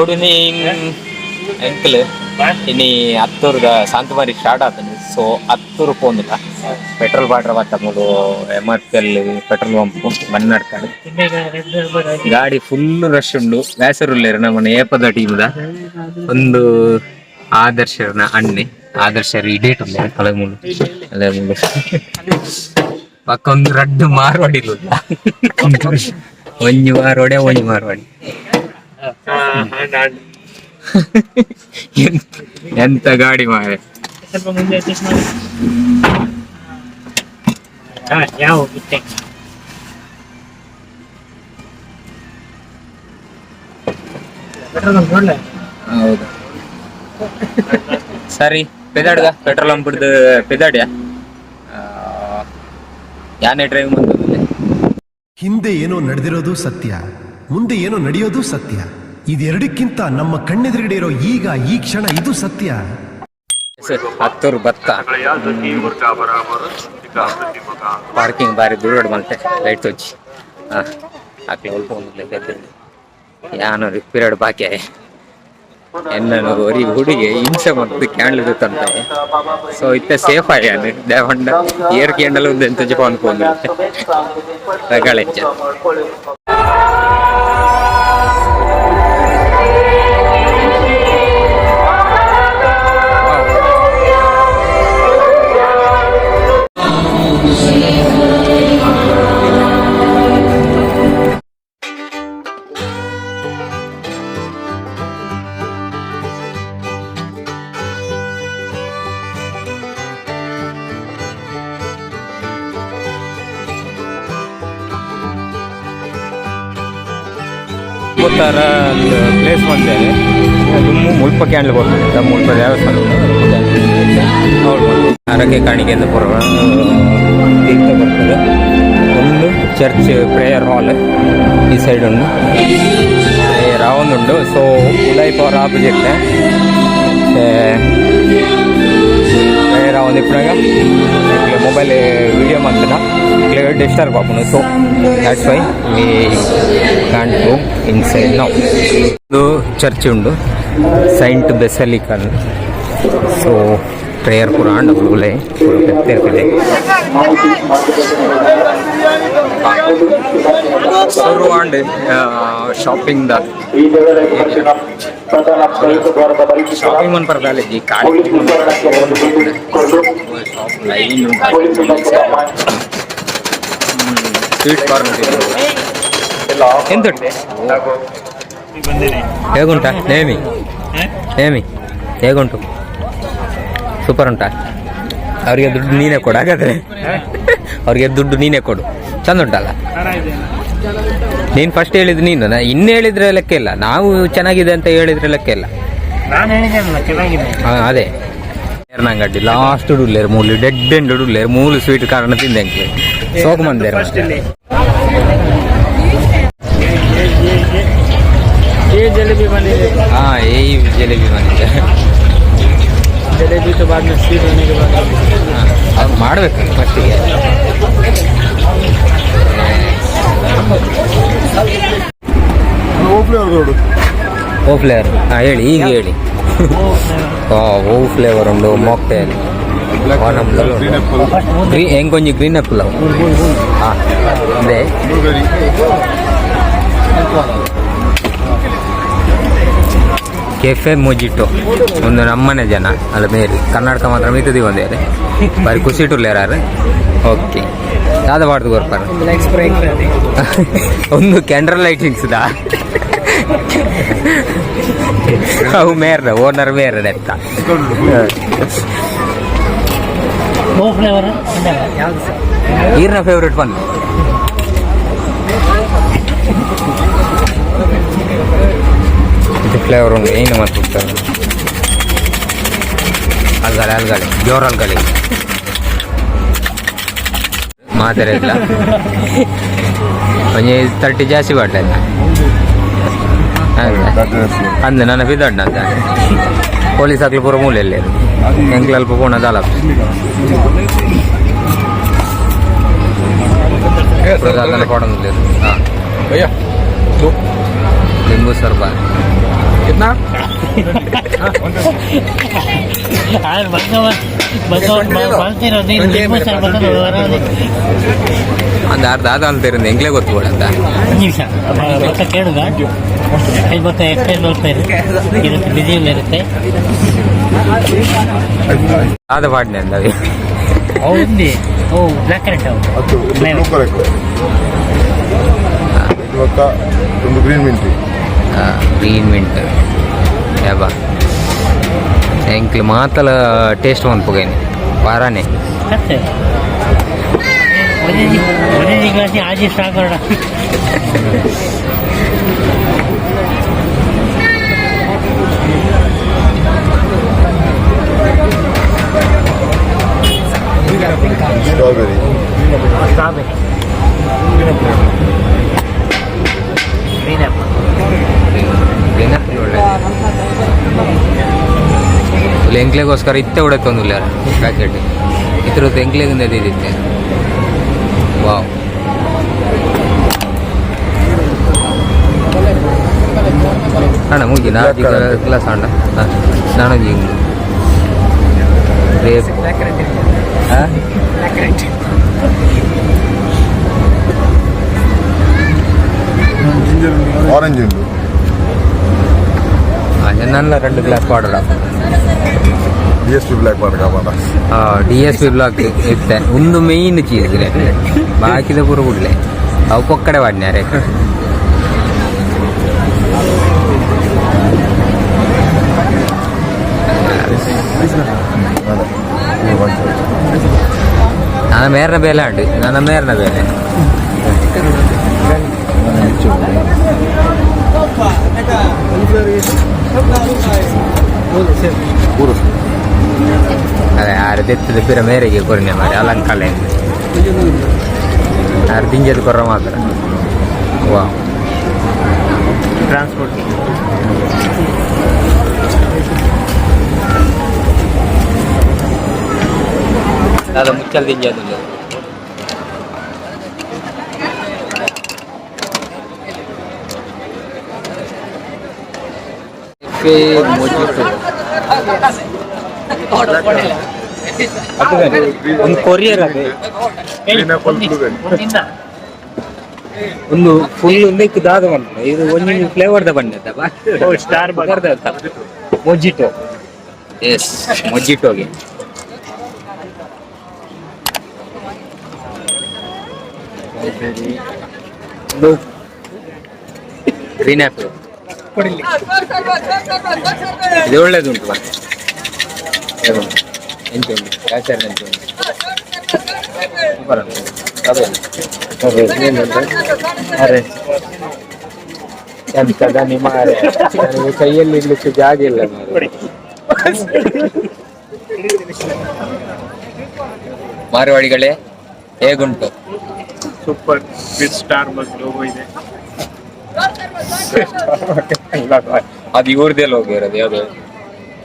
Good evening ಎಂಕಲ್. ಇನಿ ಹತ್ತೂರ್ದ ಸಾಂತಮಾರಿ start ಆತಂಡ್. ಸೊ ಹತ್ತೂರು ಪೋಂದುಲ್ಲ, ಪೆಟ್ರೋಲ್ ಬಾಟ್ರ ಬತ್ತ. ಮೂಲು ಎಮ್.ಆರ್.ಪಿ.ಎಲ್ ಪೆಟ್ರೋಲ್ ಪಂಪ್ ಮನ್ನಡ್ಕಾಡ್. ಗಾಡಿ ಫುಲ್ ರಶ್ ಉಂಡು. ವ್ಯಾಸರುಲ್ಲೇರು ನಮ್ಮನ ಏಪದ ಟೀಮ್ದ ಒಂದು ಆದರ್ಶರ್ನ ಅಣ್ಣೆ. ಆದರ್ಶರ್ ಇಡೇಟ್ ಉಲ್ಲೇರು. ಅಲೆ ಮೂಲು, ಅಲೆ ಮೂಲು. ಪಕ್ಕ ಒಂದು ರಡ್ಡು ಮಾರ್ವಾಡಿಲು, ಒಂಜಿ ಮಾರ್ವಾಡಿ, ಒಂಜಿ ಮಾರ್ವಾಡಿ. ಎಂತ ಗಾಡಿ ಮಾರೆ! ಸ್ವಲ್ಪ ಮುಂದೆ ಅಡ್ಜಸ್ಟ್ ಮಾಡಿ. ಹಾ, ಯಾವ ಬಿಟ್ಟೆ. ಪೆಟ್ರೋಲ್ ಬಂಕ್ ನೋಡ್ಲೆ. ಹೌದು, ಸರಿ. ಪೆದಾಡ್ಗ ಪೆಟ್ರೋಲ್ ಪಂಪ್ ಹಿಡ್ದು ಪೆದಾಡ್ಯಾ. ಯಾನೇ ಡ್ರೈವ್ ಬಂದಿಲ್ಲ. ಹಿಂದೆ ಏನೋ ನಡೆದಿರೋದು ಸತ್ಯ, ಮುಂದೆ ಏನೋ ನಡೆಯೋದು ಸತ್ಯ. ಇದೆರಡಕ್ಕಿಂತ ನಮ್ಮ ಕಣ್ಣೆದುರುಗಡೆ ಇರೋ ಈಗ ಈ ಕ್ಷಣ, ಇದು ಸತ್ಯ. ಹತ್ತೂರು ಭತ್ತ. ಪಾರ್ಕಿಂಗ್ ಬಾರಿ ದೂರ ಮಲ್ತೆ. ಲೈಟ್ ತೋಚಿ. ಹಾಂ, ಅಕ್ಲೆ ಒಲ್ಪ ಒಂದು ಯಾನು ಪಿರಿಯಡ್ ಬಾಕಿ. ಎನ್ನನು ಒರಿ ಹುಡುಗೆ ಹಿಂಸೆ ಮತ್ತು ಕ್ಯಾಂಡ್ಲ್ ತಂತೆ. ಸೊ ಇತ್ತೆ ಸೇಫ್ ಆಯಾನು ದೇವಂಡ ಏರ್ ಕ್ಯಾಂಡಲ್ ಒಂದು ಎಂತ ಜಪಾನ್ ಪೋಂದು ರಗಳೆಚ್ಚ. ಗೊತ್ತಾರ ಪ್ಲೇಸ್ ಬಂದೇನೆ. ದುಮ್ಮು ಮುಲ್ಪ ಕ್ಯಾಂಡ್ಲ್ ಬರ್ತದೆ. ಮುಲ್ಪ ದೇವಸ್ಥಾನ ಹರಕೆ ಕಾಣಿಕೆಯಿಂದ ಪೂರ ತೀರ್ಥ ಬರ್ತದೆ. ಒಂದು ಚರ್ಚ್, ಪ್ರೇಯರ್ ಹಾಲ್ ಈ ಸೈಡ್ ಉಂಡು. ಪ್ರೇಯರ್ ಉಂಡು. ಸೊ ಉಲೈ ಪವರ್ ಆಪೋಸಿಟ್ ಪ್ರೇಯರ್ ಆವೊಂದು ಇಪ್ಪುನಗ ಮೊಬೈಲ್ ವಿಡಿಯೋ ಮಂತನ ಡಿಸ್ಟರ್ಬ್ ಆಪುಂಡು. So that's why we can't go inside ನಾವು. ಇದು ಚರ್ಚ್ ಉಂಡು, ಸೈಂಟ್ ಬೆಸಲಿಕನ್. ಸೊ ಪ್ರೇಯರ್ ಪೂರ ಆಂಡ. ಉಲೈ ಪೂರ ಪೆತ್ತೇರ್ಕಡೆ ಸುರು and shopping the shopping ಮನ್ಪರ college shop line. Sweet corn ಎಂತ ಹೇಗುಂಟಾ? ನೇಮಿ ನೇಮಿ ಹೇಗುಂಟು? ಸೂಪರ್ ಉಂಟಾ? ಅವರಿಗೆ ದುಡ್ಡು ನೀನೇ ಕೊಡು. ಹಾಗಾದ್ರೆ ಅವ್ರಿಗೆ ದುಡ್ಡು ನೀನೇ ಕೊಡು. ಚಂದ ಉಂಟಲ್ಲ? ನೀನು ಫಸ್ಟ್ ಹೇಳಿದ್ ನೀನು. ಇನ್ನು ಹೇಳಿದ್ರೆ ಲೆಕ್ಕ ಇಲ್ಲ. ನಾವು ಚೆನ್ನಾಗಿದೆ ಅಂತ ಹೇಳಿದ್ರೆ ಲೆಕ್ಕ ಇಲ್ಲ. ನಾನು ಹೇಳಿದ್ದೇನಲ್ಲ, ಚೆನ್ನಾಗಿದೆ. ಹಾ, ಅದೇ ನಂಗಡ್ಡಿ ಲಾಸ್ಟ್ ಉಲ್ಲೇರು. ಮೂಲು ಡೆಡ್ ಎಂಡ್ ಉಲ್ಲೇರು. ಮೂಲು ಸ್ವೀಟ್ ಕಾರಣ ತಿಂದೆ ಅಂಕ್ಲೆ ಸೋಕು ಮಂದೇರು. ಫಸ್ಟ್ ಇಲ್ಲಿ ये जलेबी बनी. ಹಾ, ಈ ಜಲೇಬಿ ಬಂದಿದೆ. जलेबी तो बाद में, स्वीट होने के बाद. ಅವ್ರು ಮಾಡ್ಬೇಕು ಫಸ್ಟಿಗೆ. ಓ ಫ್ಲೇವರ್. ಹಾ, ಹೇಳಿ, ಈಗ ಹೇಳಿ. ಓ ಫ್ಲೇವರ್ ಉಂಡು, ಮಾಕ್ಟೇಲ್, ಗ್ರೀನ್ ಹೆಂಗೊಂಜಿ ಗ್ರೀನ್ ಆಪಲ್ ಅವು. ಹಾಂ, ಅದೇ ಕೆಫೆ ಮೊಜಿಟೋ. ಒಂದು ನಮ್ಮನೆ ಜನ ಅಲ್ಲ ಮೇರಿ ಕರ್ನಾಟಕ ಮಾತ್ರ ಮೀತದಿ ಒಂದೇ. ಬಾರಿ ಖುಷಿ ಇಟ್ಟುಲ್ಲೇರಾರು. ಓಕೆ, ದಾದ ಬಾಡ್ದು ಕೊರ್ಪಾರ. ಒಂದು ಕ್ಯಾಂಡ್ರಲ್ ಲೈಟಿಂಗ್ಸ್ ದಾ. ಅವು ಮೇರ್ನ ಓನರ್ ಮೇರ್ ಎತ್ತ. ಓ ಫ್ಲೇವರ್ ಯಾವ್ದು ಸರ್? ಈರ್ನ ಫೇವ್ರೇಟ್ ಒನ್. ಇದು ಫ್ಲೇವರ್ ಉಂಟು. ಏನು ಮಾಡ್ತಾರೆ? ಅಲ್ಗಳೆ ಅಲ್ಗಳೆ ಜೋರ್ ಅಲ್ಗಳೆ ಮಾತಾರೆ ಇಲ್ಲ. ಒಂಜಿ 30 ಜಾಸ್ತಿ ಬಾಡ್ಲ ಅಂದ ನನ್ನ ಬಿದ್ದಣ್ಣ ಅಂತ. ಪೊಲೀಸ್ ಹಾಕ್ಲಿ ಪೂರ ಮೂಲೆಯಲ್ಲಿ ಎಂಕ್ಲ ಅಲ್ಪ ಪೋಣ ದಾಲ ಕೊಡೋದಿಲ್ಲ. ಹಾಂ, भैया दो. ಲಿಂಬು ಸರ್ಬ. कितना? ಅಂದ ಅರ್ಧ ಆದ ಅಂತ ಇರಂದು ಎಂಗ್ಲೇ ಗೊತ್ತು ಅಂತ. ನಿಮಿಷ ಬೊಕ್ಕ ಕೇಳುಗ ಐದು ಬೊಕ್ಕ ಎಕ್ಸ್ಪ್ಲೇನ್ ಮಾಡ್ತಾರೆ ಇರುತ್ತೆ, ಬಿಸಿ ಇರುತ್ತೆ. ಆದ ಪಾಡ್ನೆ ಅಂದವಿ. ಹೌದು, ಓ ಬ್ಲ್ಯಾಕ್ ಕರೆಂಟ್ ಅವು. ಅದು ಬ್ಲೂ ಕರೆಕ್ಟ್ ಇವಾಗ ಒಂದು green mint. Green mint ಯಾಬ ಎಂಕ್ಲು ಮಾತಲ ಟೇಸ್ಟ್ ಮನ್ಪುಗೇನೆ ವಾರಾನೆ. ಕತ್ತೆ ಒಂದೇ ಒಂದೇ ಗ್ಲಾಸ್ ಆಜಿ ಸ್ಟಾಕ್ ಮಾಡೋಣ. Strawberry. Strawberry, green apple. Green apple ಒಳ್ಳೆ. ಎಂಕ್ಲೆಗೋಸ್ಕರ ಇತ್ತೆ ಉಡತ್ತೊಂದುಲ್ಲ ಪ್ಯಾಕೆಟ್ ಇದ್ರದ್ದು ಎಂಕ್ಲೆಗಿಂದ ಇದ್ದಿತ್ತೆ. ವಾವ್. ಅಣ್ಣ ಮುಗಿ ನಾ ಗ್ಲಾಸ್ ಅಣ್ಣ ನಾನು ಗ್ರೇಪ್. ಹಾಂ. ಆರೆಂಜ್ ಉಂಟು. ನನ್ನ రెండు glass ಪಾಡೋಣ. D S P block ಮಾಡಕ. D S P block ಇತ್ತೆ ಒಂದು ಮೇಯ್ನ್ ಚೀಸ್ ಬಾಕಿದ ಪೂರ ಕೂಡಲೇ ಅವು ಪೊಕ್ಕಡೆ ವಾಡಿನಾರೆ. ನಾನು ಮೇರ್ನ ಬೇಲೆ ಉಂಟು, ನನ್ನ ಮೇರ್ನ ಬೇಲೆ. ಪೂರ. ಅದೇ ಆರು ತೆತ್ತದ ಪಿರ ಮೇರೆಗೆ ಕೊರಿನೆ ಮಾರಿ ಅಲಂಕಾಲೆ ಆರು ದಿಂಜದ ಕೊರ್ರ ಮಾತ್ರ. ವಾ. ಟ್ರಾನ್ಸ್ಪೋರ್ಟ್. ದಾದ ಮುಚ್ಚಲ್ ದಿಂಜದ. ಮೊಜಿಟೋ ಒಂದು ಕೊರಿಯರ್ ಅದೇ. Green apple, blueberry. ಒಂದು ಫುಲ್ ಒಂದಕ್ಕೆ ದಾದ ಮಾಡ್ತಾರೆ. ಇದು ಒಂಜಿ ಫ್ಲೇವರ್ the ಬಣ್ಣ. Star. Mojito, S, ಮೊಜಿಟೋಗೆ green apple ಇದು ಒಳ್ಳೇದುಂಟು ಮತ್ತೆ. ಎಂತ ಉಂಟು? ಕ್ಯಾಸರ್ ಎಂತ ಉಂಟು? ಸೂಪರ್ ಉಂಟು. ಅದೇ ಅರೆ ಎಂತದ ನಿಮ್ಮ ನನಗೆ ಕೈಯಲ್ಲಿ ಇಡ್ಲಿಕ್ಕೆ ಜಾಗ ಇಲ್ಲ ಮಾರ್ರೆ. ಮಾರ್ವಾಡಿಗಳೇ, ಹೇಗುಂಟು? Super with star bus logo ಇದೆ. ಅದು ಇವ್ರದ್ದೇ ಲೋಗೋ ಇರೋದು. ಯಾವುದು?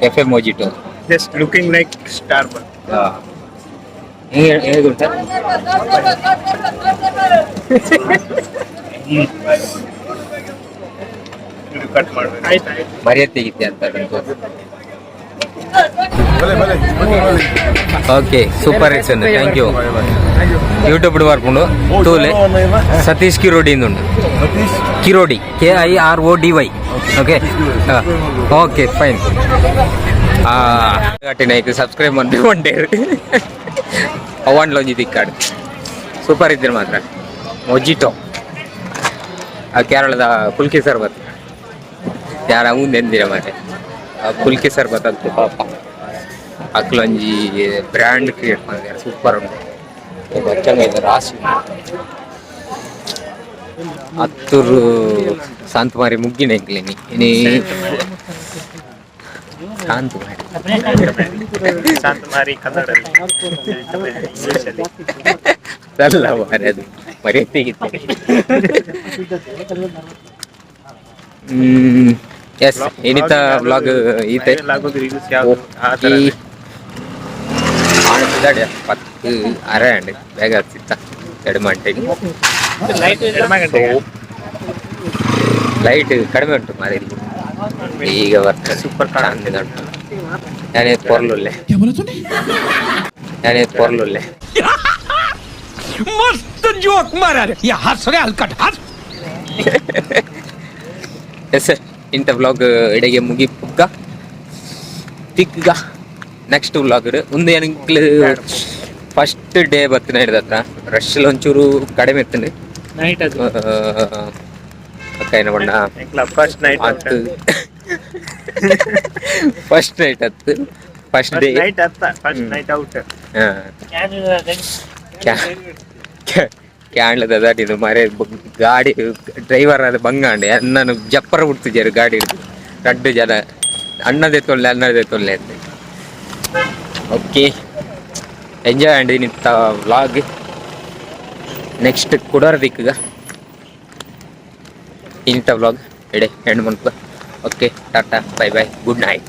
F M mojito. Just looking like star bus. ಹೇಗೆ ಹೇಗುಂಟ? ಇದು ಕಟ್ ಮಾಡಬೇಕು. ಆಯ್ತು ಆಯ್ತು. ಮರ್ಯಾದೆ ತೆಗಿತೆ ಅಂತ ಅದನ್ನು. ಬಲೆ ಬಲೆ ಬಲೆ. Okay, super. It's thank you. YouTube ಬರ್ಕೊಂಡು ತೂಲೆ, ಸತೀಶ್ ಕಿರೋಡಿ ಉಂಟು. Satish Kirodi, Kirody. Okay okay, fine. Naidu subscribe ಮಾಡಿ ಒಂಟೇರು ಅವಾಂಡ್ಲೊಂಜಿ ತಿಕ್ಕಾಡು. ಸೂಪರ್ ಇದ್ದೀರಿ ಮಾತ್ರ. ಮೊಜಿಟೋ, ಆ ಕೇರಳದ ಕುಲ್ಕಿ ಸರ್ಬತ್. ಯಾರ ಎಂದಿರ ಮಾರೆ, ಆ ಕುಲ್ಕಿ ಸರ್ಬತ್ ಅಂತ ಪಾಪ ಅಕ್ಲೊಂಜಿ ಬ್ರ್ಯಾಂಡ್ ಕ್ರಿಯೇಟ್ ಮಾಡಿದ್ದಾರೆ. ಸೂಪರ್ ಉಂಟು. ಬಚ್ಚಂಗ ರಾಶಿ ಹತ್ತೂರು ಶಾಂತಮಾರಿ ಮುಗ್ಗಿನ ಎಂಕ್ಲೇನಿ ಇನಿ ಶಾಂತಮಾರಿ. ಶಾಂತಮಾರಿ ಕನ್ನಡದಲ್ಲಿ, ಇಂಗ್ಲಿಷಲ್ಲಿ. ಅದಲ್ಲ ಮಾರೆ, ಅದು ಮರ್ಯಾದೆ. ಎಸ್, ಏನಿತ್ತ ವ್ಲಾಗ್ ಈತೆ. Viral ಆಗೋದು ರೀಲ್ಸ್ ಯಾವುದು ಆ ಥರ. ಆಣತಿದಾಡೆ 10:30 ಅಂಡ್ ಬೇಗ ಹತ್ತಿತ್ತ ಎರಡು ಗಂಟೆಗೆ. ಎಡಮ ಗಂಟೆಗೆ. ಲೈಟ್ ಕಡಿಮೆ ಉಂಟು ಮಾರೆ ಇಲ್ಲಿ. ಈಗ ಬರ್ತದೆ. ಸೂಪರ್. ಚಂದ ಉಂಟು. ಯಾನೇ ಪೊರ್ಲುಲ್ಲೆ, ಯಾನೇ ಪೊರ್ಲುಲ್ಲೆ. मस्त जोक मारा रे या, हंस रे हलकट हंस. ಎಸ್, ಇಂಥ ವ್ಲಾಗ್ ಇಡೆಗೆ ಮುಗಿಪುಕ್ಕ ತಿಕ್ಕ ನೆಕ್ಸ್ಟ್ ವ್ಲಾಗ್. ಒಂದು ಏನಂಕ್ಲು ಫಸ್ಟ್ ಡೇ ಬತ್ತಿನ ಹಿಡ್ದತ್ರ ರಶ್ ಒಂಚೂರು ಕಡಿಮೆ ಇತ್ತು. ನೈಟ್ ಅದು. ಅಕ್ಕ ಏನ ಬಣ್ಣ. First night. ಅತ್ತು, ಫಸ್ಟ್ ನೈಟ್ ಅತ್ತು, ಫಸ್ಟ್ ಡೇ. ನೈಟ್ ಅತ್ತ, ಫಸ್ಟ್ ನೈಟ್ ಔಟ್. ಕ್ಯಾಂಡ್ಲದ ದಾಟಿದು ಮರೆ. ಗಾಡಿ ಡ್ರೈವರ್ ಅದು ಬಂಗಾಂಡೆ ನಾನು ಜಪ್ಪರ ಬಿಡ್ತಿದ್ದಾರೆ ಗಾಡಿ ಹಿಡ್ದು. ರಡ್ಡು ಜನ ಅಣ್ಣದೇ ತೊಲ್ಲೆ, ಅಣ್ಣದೇ ತೊಲ್ಲೆ ಅಂತ. ಓಕೆ, ಎಂಜಾಯ್ ಅಂಡ್ ನಿತ್ತ ವ್ಲಾಗ್. ನೆಕ್ಸ್ಟ್ ಕುಡೋರ್ ದಿಕ್ಕಗ ಇಂಥ ವ್ಲಾಗ್ ಎಡೆ ಹೆಣ್ಣು ಮನ್ಪ. Okay, tata, bye bye, good night.